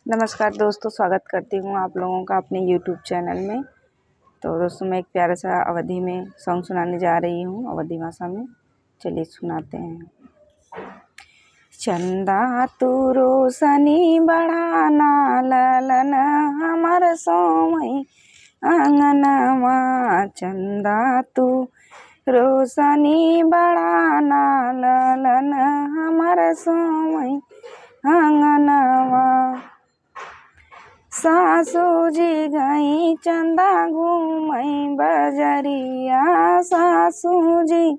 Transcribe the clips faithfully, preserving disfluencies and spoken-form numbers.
नमस्कार दोस्तों, स्वागत करती हूँ आप लोगों का अपने YouTube चैनल में। तो दोस्तों, मैं एक प्यारा सा अवधी में सॉन्ग सुनाने जा रही हूँ, अवधी भाषा में। चलिए सुनाते हैं। चंदा तू रोशनी बढ़ाना, ललन हमर सोवई आंगनवा। चंदा तू रोशनी बढ़ाना, ललन हमर सोवई आंगनवा। सासू जी गई चंदा घूमई बजरिया, सासू जी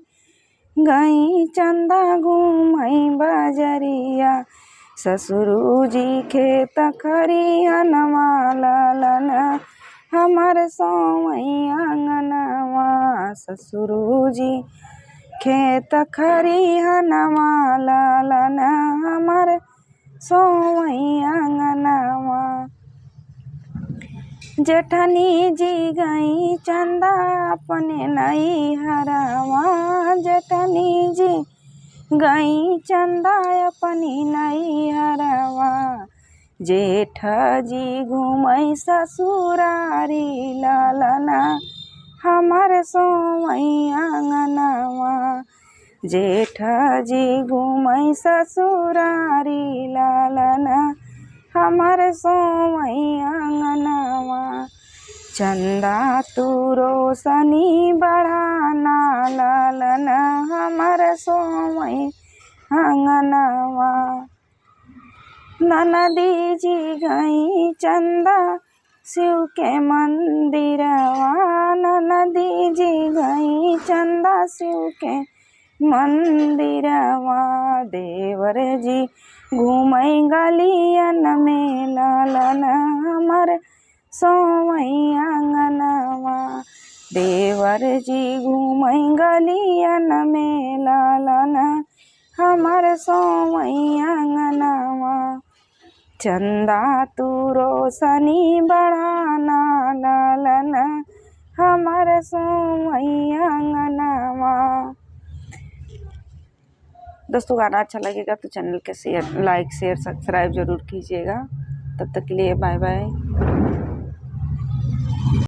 गई चंदा घूमई बजरिया। ससुरू जी खेत खरिहनवा, ललन हमर सोवई आंगनवा। ससुरू जी खेत खरिहनवा, ललन हमर सोवई आंगनवा। जेठनी जी गई चंदा अपने नैहरवा, जेठनी जी गई चंदा अपने नैहरवा। जेठ जी घूमई ससुरारी, ललन हमर सोवई आंगनवा। जेठ जी घूमई ससुरारी, ललन हमर सोवई आंगनवा। चंदा तू रोशनी बढ़ाना, ललन हमर सोवई आंगनवा। ननदी जी गई चंदा शिव के मंदिरवा, ननदी जी गई चंदा शिव के मंदिरवा। देवर जी घूमई गलियन में, ललन हमर सोवई आंगनवा। देवर जी घूमई गलियन में, ललन हमर सोवई आंगनवा। चंदा तू रोशनी बढ़ाना, ललन हमर सोवई आंगनवा। दोस्तों, गाना अच्छा लगेगा तो चैनल के शेयर, लाइक, शेयर, सब्सक्राइब जरूर कीजिएगा। तब तक के लिए बाय बाय।